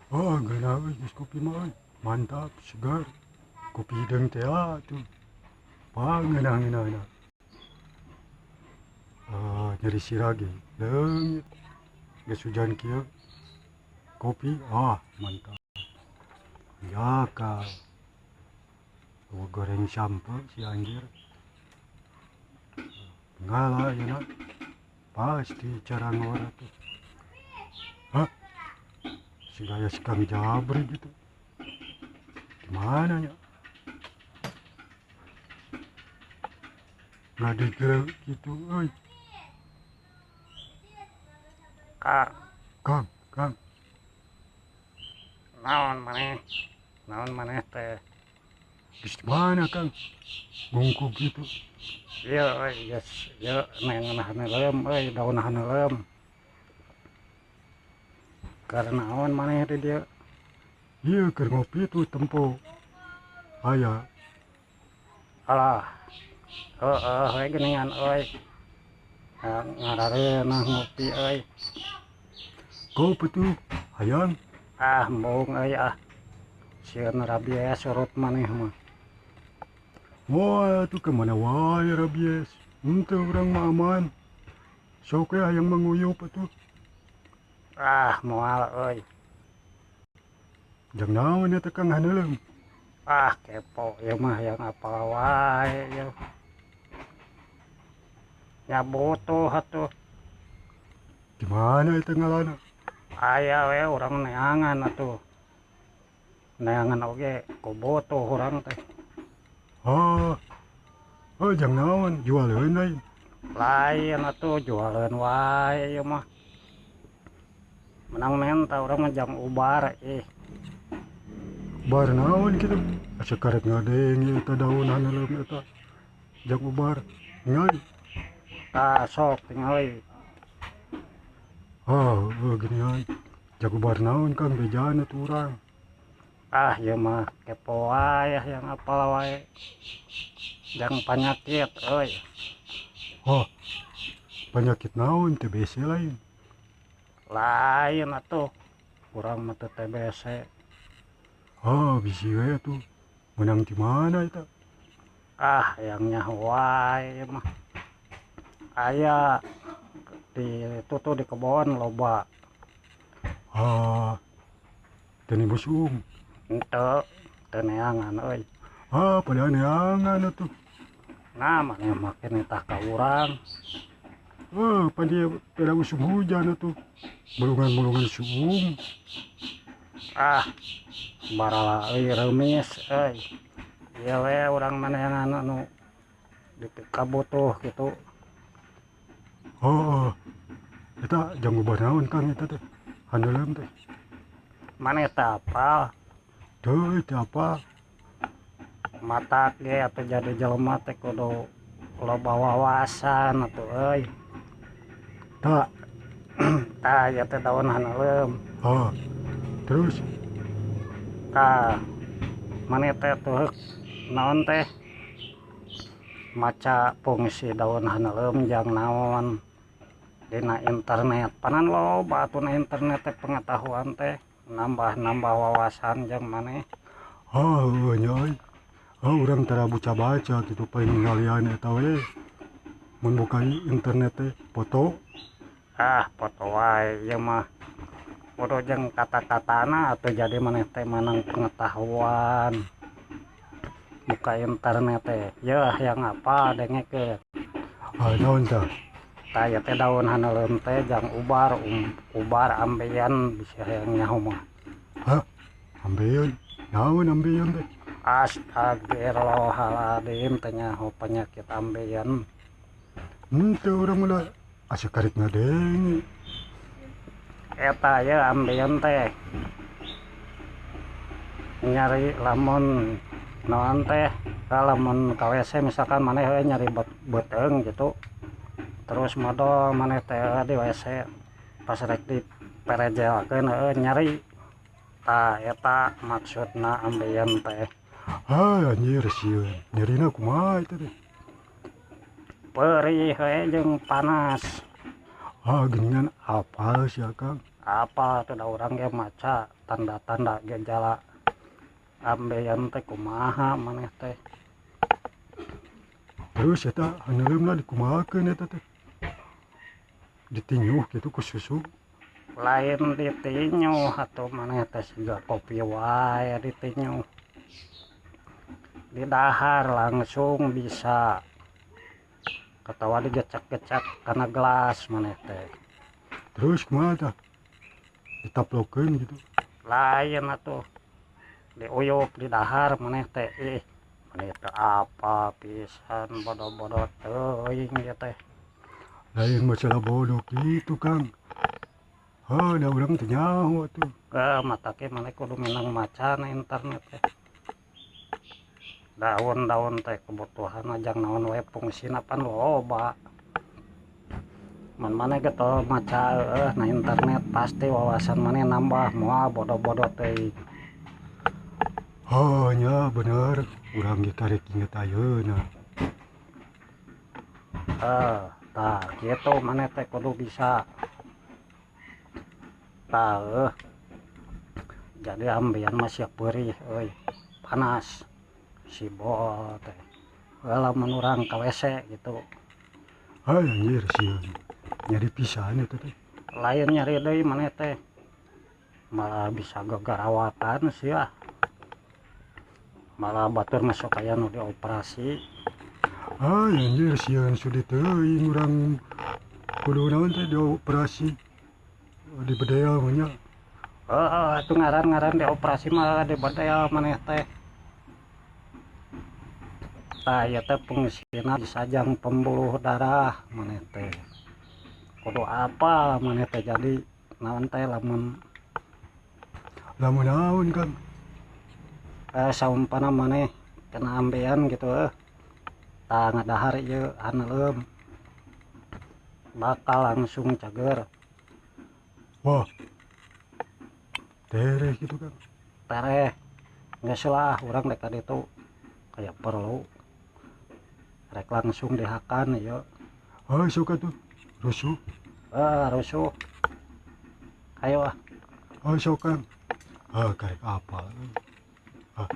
Oh, geunah euy geus kopi mah euy. Mantap, segar. Kopi hideung teh atuh. Pangeunah ngeunahna. Ah, nyeri sirah ge leungit. Geus hujan kieu. Kopi, ah mantap. Jaka. Goreng sampe si anjir. Ngalah ya nak. Pasti cara ngora tuh. Hah? Si gaya si Kang Jabri gitu. Gimana ya? Ngadigel gitu euy. Kang, Kang, Kang. Naon maneh? Naon maneh teh? Geus di mana, Kang? Ngungkug gitu. Ieu euy geus ieu neangan haneuleum euy, daun haneuleum. Keur naon maneh di dieu? Ieu keur ngopi tuh tempo. Aya. Alah. Heueuh we geuningan euy. Ngarareunah ngopi euy. Kopi tuh hayang. Ah, embung euy ah. Sieun rabies surut maneh mah. Wah, tuh kemana wae rabies. Henteu, urang mah aman. Sok we hayang manguyup atuh. Ah, moal euy. Jang naon eta, Kang, haneuleum? Ah, kepo ieu mah, yang apa wae ieu. Ya butuh atuh. Di mana eta ngalana? Aya we urang neangan atuh. Neangan oge ku butuh urang teh. Ah. Oh, jang naon? Jualeun lain? Lain atuh, jualeun wae ieu mah. Menang menta urang mah jang ubar ih. Ubar naon kitu? Asa karek ngadenge eta daun haneuleum eta. Jang ubar. Ngai. Tah, sok tingali. Ah, heueuh geuningan. Jang ubar naon, Kang? Bejaan atuh urang. Ah, ieu mah kepo wae, yang apal wae. Jang panyakit euy. Oh. Penyakit naon? TBC lain? Lain atuh. Urang mah teu TBC. Ah, bisi we atuh. Menang di mana eta? Ah, yang nyaho wae ieu mah. Aya di itu tuh di kebon loba. Ah. Teu busung. Henteu, teu neangan euy. Ah, padahal neangan atuh. Nah, maneh make nitah ka urang. Ah, pan dia pada musim hujan atuh. Mulungan-mulungan suung. Ah, barala euy, reumis euy. Ieu we urang mah neangan anu dipikabutuh kitu. Oh, oh. Eta jang ubar naon, Kang, eta teh? Haneuleum teh. Maneh teh apal? Teu, teu apa. Matak ge atuh jadi jelema teh kudu loba wawasan atuh euy. Tak. Tah, ieu teh daun haneuleum. Ah. Terus? Tah, maneh teh tuh naon teh? Maca fungsi daun haneuleum jang naon dina internet. Panan loba atuh na internet teh, pengetahuan teh nambah-nambah wawasan jang maneh. Ah, heueuh nya euy. Ah, urang tara baca-baca gitu, paling ningalian eta we. Mun buka internet teh foto. Ah, foto wae ieu mah. Kudu jeung kata-katana atuh, jadi maneh teh menang pengetahuan. Buka internet teh. Yeuh, yang apa dengekeun. Ah, naon tah? Tah, ieu teh daun haneuleum teh jang ubar ubar ambeien, bisa hayang nyaho mah. Hah? Ambeien? Naon ambeien teh? Astagfirullahaladzim, teu nyaho penyakit ambeien? Henteu, urang mah asa karek ngadenge. Eta ye ambeien teh nyari lamun naon teh, lamun ka WC misalkan maneh we nyari beuteung gitu, terus modol maneh teh di WC, pas rek diperejelkeun heueuh nyeri. Tah, eta maksudna ambeien teh. Ah, anjir, sieun. Nyerina kumaha eta teh? Perih we jeung panas. Ah, geuningan apal sia, Kang. Apa tuh da urang ge maca tanda-tanda gejala ambeien teh kumaha maneh teh. Terus eta haneuleumna dikumahakeun eta teh? Ditinyuh gitu ku susu? Lain ditinyuh atuh maneh teh siga kopi wae ditinyuh. Didahar langsung bisa. Katawa digecek-gecek kana gelas maneh teh. Terus kumaha tah? Ditaplokeun gitu? Lain atuh. Diuyup didahar maneh teh. Ih, maneh teh apa pisan bodoh-bodoh teuing ieu teh. Lain masalah bodoh gitu, Kang. Heuh, da urang teu nyaho atuh. Mata ge maneh kudu minang maca na internet teh. Daun-daun teh kebutuhan jang naon wae fungsina pan loba. Mun maneh getol maca na internet pasti wawasan maneh nambah moal bodoh-bodoh teuing. Oh nya bener, urang ge karek inget ayeuna. Tah kitu maneh teh kudu bisa. Tah jadi ambeien mah sia peurih euy, panas si bol teh. Lamun urang ka WC gitu. Hai anjir sieun. Nyeri pisan eta teh. Lain nyeri deui maneh teh. Malah bisa gagarawakan sia. Malah batur masuk aya nu dioperasi. Hai anjir sieun sudi teuing urang kudu naon teh dioperasi. Di bedel mah nya. Heeh, atuh ngaran-ngaran dioperasi mah di bedel maneh teh. Tah ieu teh fungsina bisa jang pembuluh darah maneh teh. Kudu apa maneh teh jadi naon teh lamun lamun naon Kang? Saumpana maneh kena ambeien gitu Tah ngadahar ieu haneuleum. Bakal langsung cager. Wah. Tereh gitu Kang. Tereh. Geus lah urang rek ka ditu kaya perlu. Rek langsung dihakan ieu. Heuh sok atuh. Rusuh. Rusuh. Ayo ah. Oh sok Kang. Karek apal. Ah.